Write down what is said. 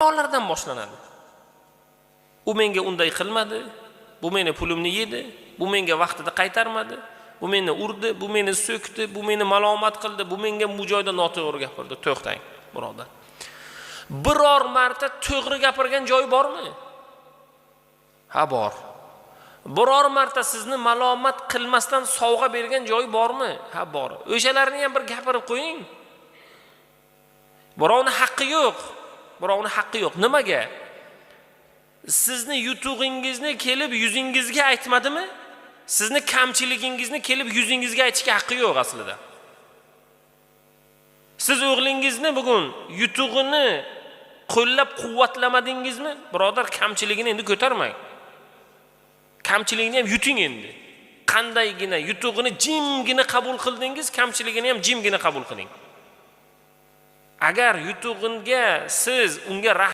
Xatolardan boshlanadi. U menga unday qilmadi, bu meni pulimni yedi, bu menga vaqtida qaytarmadi, bu meni urdi, bu meni so'kdi, bu meni malomat qildi, bu menga bu joyda noto'g'ri gapirdi. To'xtang, birodar. Biror marta to'g'ri gapirgan joyi bormi? Ha, bor. Biror marta sizni malomat qilmasdan sovg'a bergan joyi bormi? Ha, bor. O'shalarni ham bir gapirib qo'ying. Birovni haqqi yo'q. Birovni haqqi yo'q. Nimaga? Sizni yutug'ingizni kelib yuzingizga aytmadimi? Sizni kamchiligingizni kelib yuzingizga aytishga haqqi yo'q aslida. Siz o'g'lingizni bugun yutug'ini qo'llab quvvatlamadingizmi? Birodar, kamchiligini endi ko'tarmang. Kamchiligini ham yuting endi. Qandaygina yutug'ini jimgina qabul qildingiz, kamchiligini ham jimgina qabul qiling. Agar yutug'inga siz unga